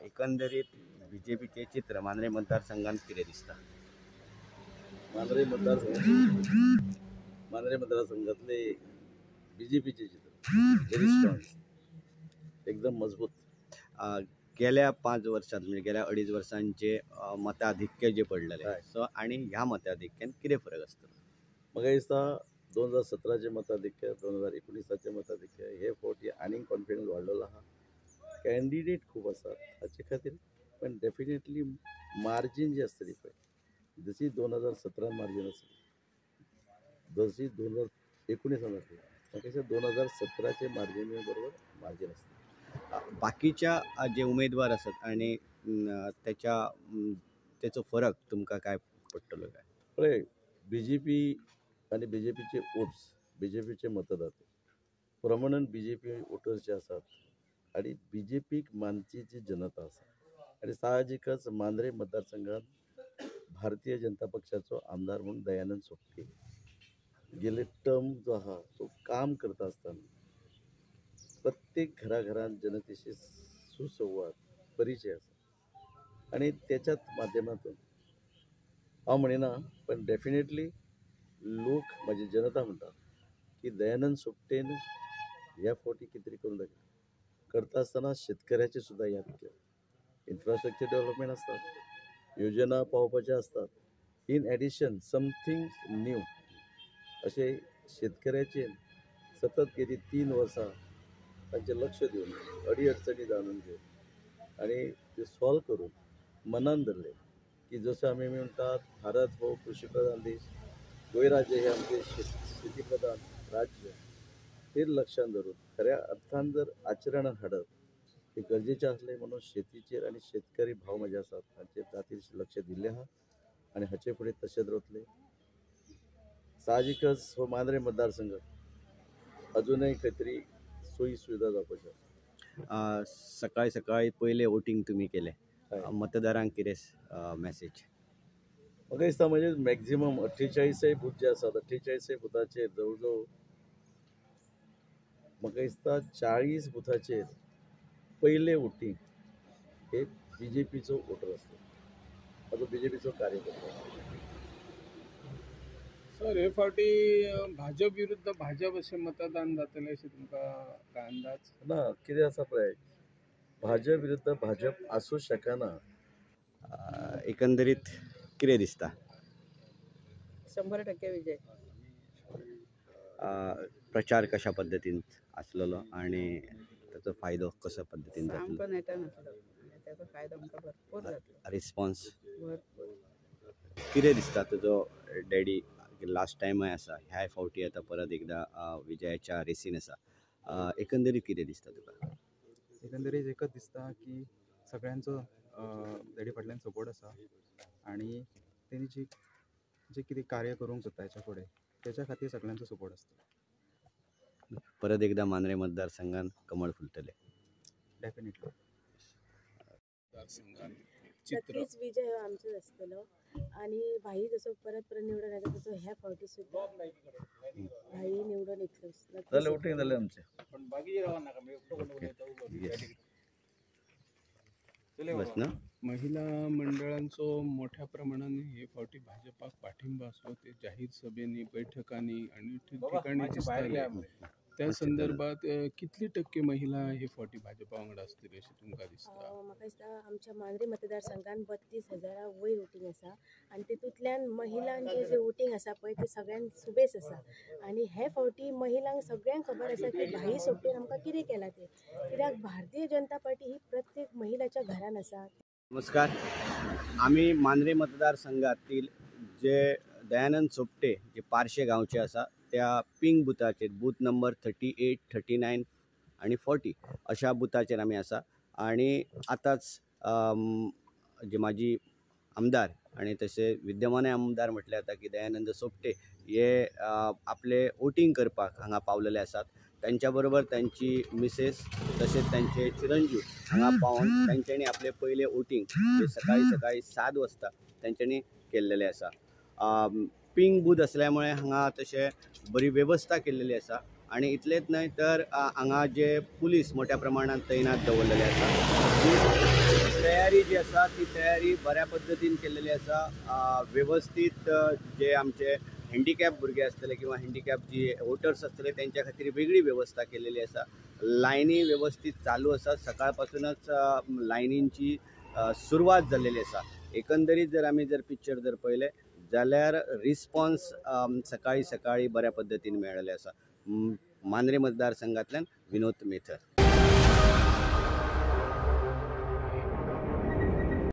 एकंदरीत बीजेपीचे चित्र मांद्रे मतदारसंघात कितें दिसता? मांद्रे मतदारसंघातले बीजेपीचे चित्र व्हेरी स्ट्रॉंग, एकदम मजबूत. गेल्या 5 वर्षात म्हणजे गेल्या 2.5 वर्षांचे मताधिक्य जे पडलेले सो आणि ह्या मताधिक्यान कितें फरक आसतलो? म्हाका दिसता 2017 मताधिक्य 2019 मताधिक्य हे फावटी आनीक कॉन्फिडन्स वाडलेलो आहा. कॅन्डिडेट खूब आसात हाचे खातीर, पण डेफिनेटली मार्जीन जी आसतली पळय, जशी 2017 मार्जीन आसली जशी 2019 आसली, म्हाका दिसता 2017 मार्जिनी बरोबर मार्जीन आसतली. बाकीच्या जे उमेदवार आसात आणि तेचो फरक तुमकां काय पडटलो काय? पळय, बीजेपी आनी बीजेपीचे वोट्स, बीजेपीचे मतदाते प्रमाणान बीजेपी वोटर्स जे आसात आनी बीजेपीक मानची जी जनता आसा, आनी साहजिकच मांद्रे मतदारसंघात भारतीय जनता पक्षाचो आमदार म्हणून दयानंद सोपटे गेले टर्म जो आहा तो काम करता आसतना प्रत्येक घराघरांत जनतेशी सुसंवाद परिचय आसा आनी त्याच्याच माध्यमातून हांव म्हणिना पण डेफिनेटली लोक माझी जनता म्हणटा की दयानंद सोपटेन ह्या फावटी कितें तरी करून दाखयलें. करता आसतना शेतकऱ्याची सुद्दां याद केली, इन्फ्रास्ट्रक्चर डेव्हलपमेंट आसतात, योजना पावोवपाच्यो आसतात, इन एडिशन समथींग न्यू अशें शेतकऱ्याचेर सतत गेली 3 वर्सां तांचें लक्ष दिवन अडी अडचणी जाणून घेवन आनी ते सॉल्व करून मनान धरलें की जसो आमी म्हणटात भारत हो कृषी प्रधान देश, गोंय राज्य हे आमचें शेती प्रधान राज्य, ते लक्षांत धरून खऱ्या अर्थान जर आचरणात हाडप हे गरजेचें आसलें म्हणून शेतीचेर आनी शेतकरी भाव म्हजे आसात तांचेर जातीर लक्ष दिल्लें आहा आनी हाचे फुडें तशेंच रावतलें. साहजिकच हो मांद्रे मतदारसंघ अजूनय खंय तरी सोयी सुविधा जावपाच्यो आसा. सकाळी सकाळी पयलें वोटींग तुमी केलें, मतदारांक कितें मॅसेज? म्हाका दिसता म्हणजे मॅक्झिमम 48 बूथ जे आसात 48 बुथाचेर जवळ जवळ म्हाका दिसता 40 बुथाचेर पयलें वोटींग हे बीजेपीचो वोटर आसता, ताजो बीजेपीचो कार्यकर्ता. सर, हे फावटी भाजप विरुद्ध भाजप अशें मतदान जातलें अशें तुमकां काय अंदाज? ना, कितें आसा पळय, भाजप विरुद्ध भाजप आसूं शकना. एकंदरीत कितें दिसता? 100% विजय. प्रचार कशा पद्दतीन आसलेलो आनी ताचो फायदो कसो पद्दतीन जातलो? सामको नेटान आसलो आनी ताचो फायदो आमकां भरपूर जातलो. रिस्पॉन्स भरपूर. कितें दिसता तुजो डॅडी लास्ट टायमय आसा, ह्याय फावटी आतां परत एकदां विजयाच्या रेसीन आसा, एकंदरीत कितें दिसता तुका? एकंदरीत एकच दिसता की सगळ्यांचो डॅडी फाटल्यान सपोर्ट आसा आनी तेणी जी जे कितें कार्य करूंक सोदता हेच्या फुडें तेच्या खातीर सगळ्यांचो सपोर्ट आसता. परत एकदां मांद्रे मतदारसंघान कमळ फुलतलें? डेफिनेटली. नक्कीच विजय हो आमचोच आसतलो आनी भाई जसो परत परत निवडून येता तसो ह्या फावटी सुद्दां भाई निवडून येतलोच. जालें वोटींग जालें आमचें. बस ना? महिला मंडळांचो मोठ्या प्रमाणान हे फावटी भाजपाक पाठिंबा आसलो, ते जाहीर सभेंनी, बैठकांनी आनी ठिकठिकाणी दिसताले. त्या संदर्भात कितली टक्के महिला हे फावटी भाजपा वांगडा आसतली अशें तुमकां दिसता? म्हाका दिसता आमच्या मांद्रे मतदारसंघान 32,000 वयर वोटींग आसा आनी तितूंतल्यान महिलांचें जें वोटींग आसा पळय तें सगळ्यांत सुबेज आसा आनी हे फावटी महिलांक सगळ्यांक खबर आसा की भाई सोपटेन आमकां कितें केलां तें, कित्याक भारतीय जनता पार्टी ही प्रत्येक महिलाच्या घरान आसा. नमस्कार, आमी मांद्रे मतदारसंघातील जे दयानंद सोपटे जे पार्शे गांवचे आसा त्या पिंक बुथाचेर बूथ नंबर 38, 39 आनी 40 अशा बुथाचेर आमी आसा आनी आतांच जे माजी आमदार आनी तशे विद्यमान आमदार म्हटल्यार जाता की दयानंद सोपटे हे आपले वोटींग करपाक हांगा पावलेले आसात. त्यांच्या बरोबर त्यांची मिसेस तसेच त्यांचे चिरंजीव हांगा पावून तांच्यांनी आपले पयले वोटींग सकाळी सकाळी 7 वाजता तांच्यांनी केल्लेले आसा. पिंक बूथ असल्यामुळे हांगा तशें बरी वेवस्था केल्लेली आसा. आनी इतलेंच न्हय तर हांगा जे पुलीस मोठ्या प्रमाणात तैनात दवरलेले आसा. तयारी जी आसा ती तयारी बऱ्या पद्दतीन केल्लेली आसा. वेवस्थीत जे आमचे हँडिकॅप भुरगे आसतले किंवा हँडिकॅप जी वोटर्स आसतले तेंच्या खातीर वेगळी वेवस्था केलेली आसा. लायनी वेवस्थीत चालू आसा. सकाळ पासूनच लायनींची सुरवात जाल्लेली आसा. एकंदरीत जर आमी जर पिक्चर जर पळयलें जाल्यार रिस्पॉन्स सकाळी सकाळी बऱ्या पद्दतीन मेळ्ळेले आसा. मांद्रे मतदारसंघातल्यान विनोद मेथर.